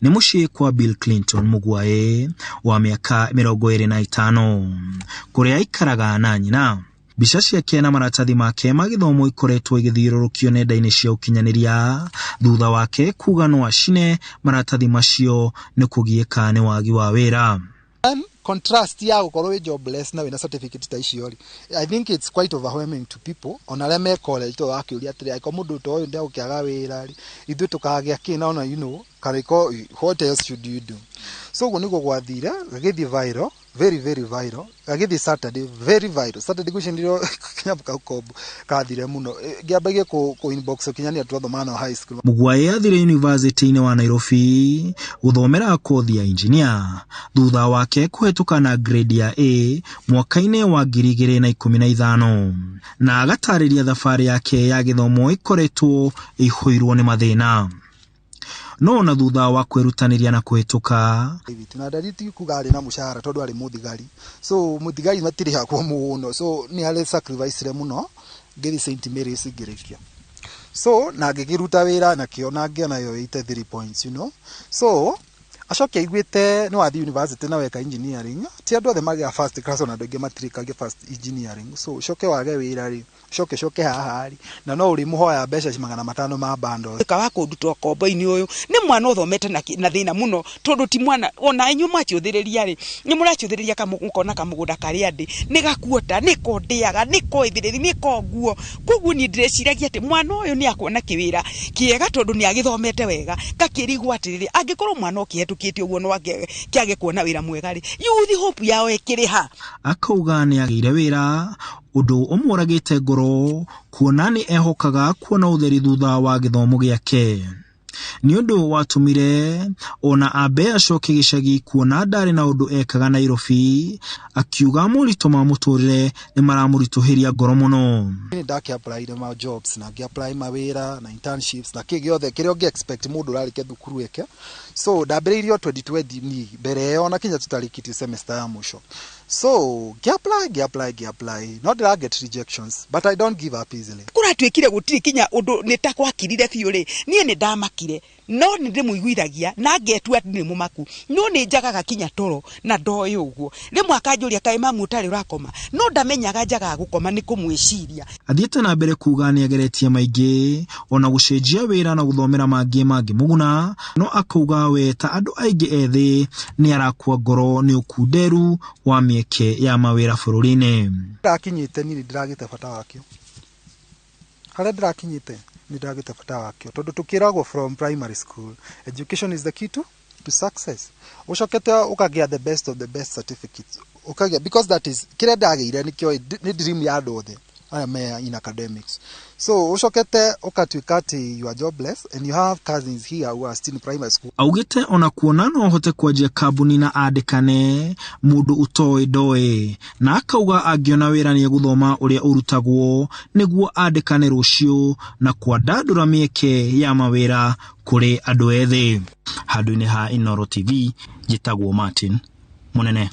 Nĩ mũciĩ kwa Bill Clinton Mũgwaĩ wa mĩaka 25 kũrĩa aikaraga na nyina. Mbica ciake na maratathi make ma gĩthomo ikoretwo igĩthiũrũrũkio nenda-inĩ cia ũkinyanĩria thutha wake kuga no acine maratathi macio nĩ kũgiĩka nĩ wagi wa wĩra. Contrast ya gũkorwo wĩ jobless na wĩna certificate ta icio rĩ, I think it's quite overwhelming to people, ona arĩa me college, tondũ wakĩũria atĩrĩ, angĩkorwo mũndũ ta ũyũ ndegũkĩaga wĩra rĩ, ithuĩ tũkagĩa kĩ? Na ona karĩko, what else should you do? So ũguo nĩguo gwathire, gagĩthiĩ viral, very very viral, gagĩthiĩ Saturday, very viral Saturday. Gwĩciria nĩrĩo kanyamũ kau kombo kathire mũno. Ngĩambagia kũ inbox kinya nĩ andũ twathoma nao high school. Mũgwaĩ athire University-inĩ wa Nairobi gũthomera kothi ya engineer thutha wake kũhetũka na grade ya A mwaka-inĩ wa 2015, na agatarĩria thabarĩ yake ya gĩthomo ĩkoretwo ĩihũirwo nĩ mathĩna, no ona thutha wa kwĩrutanĩria na kũhetũka. Na ndari ti kuga arĩ na mũcara, tondũ arĩ mũthigari, so mũthigari matirĩhagwo mũno, so nĩ arĩ sacrifice mũno. Ngĩthiĩ St Mary's ngĩrĩkia, so na ngĩkĩruta wĩra nakĩo na ngĩona yo 83 points. So acoke aiguĩte nĩ wathiĩ university na weka engineering, ti andũ othe magĩa first class, ona andũ aingĩ matirĩkagia first engineering. So ũcoke wage wĩra rĩ, ũcoke coke haha rĩ, na no ũrĩmũhoya mbeca 500 ma bundles. Ka wa kũnduta ũkombo-inĩ ũyũ nĩ mwana ũthomete na thĩna mũno, tondũ ti mwana ona inyuĩ mwacũthĩrĩria rĩ, nĩ mũracũthĩrĩria mũkona kamũgũnda karĩa ndĩ nĩ gakuota, nĩko ndĩaga, nĩko ĩthĩrĩri, nĩko nguo. Koguo niĩ ndĩreciragia atĩ mwana ũyũ nĩ akuona kĩwĩra kĩega tondũ nĩ agĩthomete wega. Ngakĩrigwo atĩrĩrĩ, angĩkorwo mwana ũkĩhetũkĩte ũguo no kĩage kuona wĩra mwega rĩ, youth hope yao ĩkĩrĩ ha? Akauga nĩ agĩire wĩra, ũndũ ũmũragĩte ngoro kuona nĩ ehokaga kuona ũtheri thutha wa gĩthomo gĩake. Nĩ ũndũ watũmire ona ambe acoke gĩcagi kuona ndarĩ na ũndũ ekaga Nairobi, akiuga moritũ ma mũtũrĩre nĩ maramũritũhĩria ngoro mũno. Nĩ ndakĩ-applyire ma jobs na ngĩ-apply mawĩra na internships na kĩ gĩothe kĩrĩa ũngĩ expect mũndũ ũrarĩkia thukuru eke. So ndambĩrĩirie o 2020 ni mbere ĩyo, na kinya tũtarĩkĩtie semester ya mũico. So ngĩ-apply, ngĩ-apply, ngĩ-apply, no ndĩra get rejections, but I don't give up easily. Kũratuĩkire gũtirĩ kinya ũndũ, nĩ ta gwakirire biũ rĩ, niĩ nĩ ndamakire, no nĩ ndĩmũiguithagia na ngetua nĩ mũmaku, no nĩ njagaga kinya toro na ndoĩ ũguo. Rĩmwe akanjũria, "Kaĩ mamu ũtarĩ ũrakoma?" No ndamenyaga njagaga gũkoma nĩ kũmwĩciria. Athiĩte na mbere kuga nĩ ageretie maingĩ, ona gũcenjia wĩra na gũthomera mangĩ mangĩmũguna, no akauga we ta andũ aingĩ ethĩ nĩ arakua ngoro nĩ ũkunderu wa mĩeke ya mawĩra bũrũri-inĩ. Ndĩrakinyĩte niĩ nĩ ndĩragĩte bata wakĩo, harĩa ndĩrakinyĩte nĩ ndĩragĩte bata wakĩo, tondũ tũkĩragwo from primary school, education is the key to success. Ũcokete ũkagĩa the best of the best certificates, ũkagĩa, because that is kĩrĩa ndagĩire, nĩkĩo nĩ dream ya andũ othe aya me in academics. So ũcokete ũkatuĩka atĩ you are jobless and you have cousins here who are still in primary school. Augĩte ona kuona no ahote kwanjia kambuni na andĩkane mũndũ ũtoĩ ndoĩ, na akauga angĩona wĩra nĩ egũthoma ũrĩa ũrutagwo nĩguo andĩkane rũciũ na kwandandũra mĩeke ya mawĩra kũrĩ andũ ethĩ. Handũ-inĩ ha Inooro TV, njĩtagwo Martin Mũnene.